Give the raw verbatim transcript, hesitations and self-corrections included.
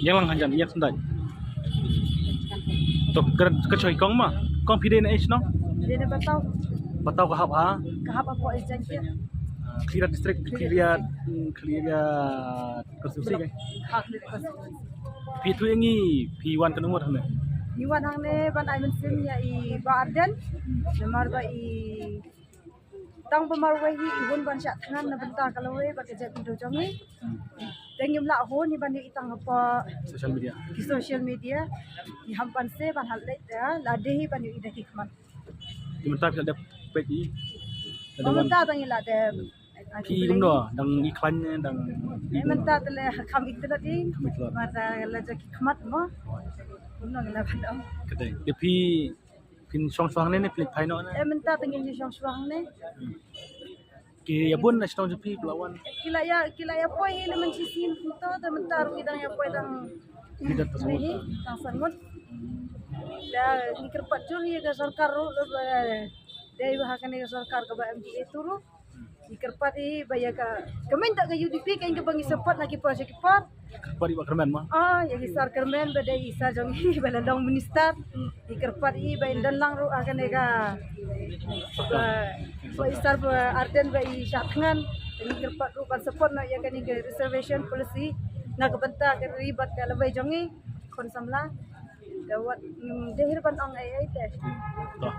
Ïeng lang hajan, ïeng sendai. To, ka, ka choi kong ma. Kong phi dei na ei shnong? Dei na Bataw. Bataw ka hap ha? Ka hap hapoh East Jaintia. Khliehriat district, Khliehriat, hmm, Khliehriat constituency kai. Ha, Khliehriat constituency. Phi tu ïa ngi, phi wan kano mut hangne? Ngi wan hangne ban ai mynsiem ïa i Bah Ardent. Namar ba i tang ba marwei hi i hun ban shah thngan na bynta ka lawei bad ka jaitbynriew jong ngi. Te ngim lah hun hi ban ïa i tang hapoh Social media. Ki social media. Ngi ham ban se ban hap leit da lade hi ban ïa i da ki khmat. Te mynta phi la dep peit i? Ba mynta tang i la dep. Phi kumno, dang i khlaiñ ne dang? Eh, mynta te le kham internet i. Kham internet. Mynta la jong ki khmat mo. Kumno ngi la ban ong. Kata. Te phi, phin shong shuwa hangne ne phi leit phai noh ne? Eh, mynta te ngin shong shuwa hangne. Ki ïa bun na shnong jong phi phi la wan? Ki la ïa, ki la ïa poi hi le mynta shisien to, te mynta ruh ki dang ïa poi dang. Ki dang ta Ni hi, tang san ngut. Da ngi kyrpad jur ïa ka sorkar ruh, le ba dei ba ha kane ka sorkar kaba M D A tu ruh. Ngi kyrpad i ba ïa ka, ka mynta ka U D P ka ïa ka ba ngi support na ki por sha ki por. Kyrpad i Bah Kyrmen ma? Ah, ïa ki sar Kyrmen ba dei i sar jong ngi ba la long minister. Ngi kyrpad i ba in don lang ruh ha kane ka ba, ba i sar Bah Ardent ba i shah thngan. Ngi kyrpad ruh ban support noh ïa kane ka reservation policy na ka bynta ka ri bad ka lawei jong ngi khun samla. Da wat ngim dei hi ban ong ei ei te. To.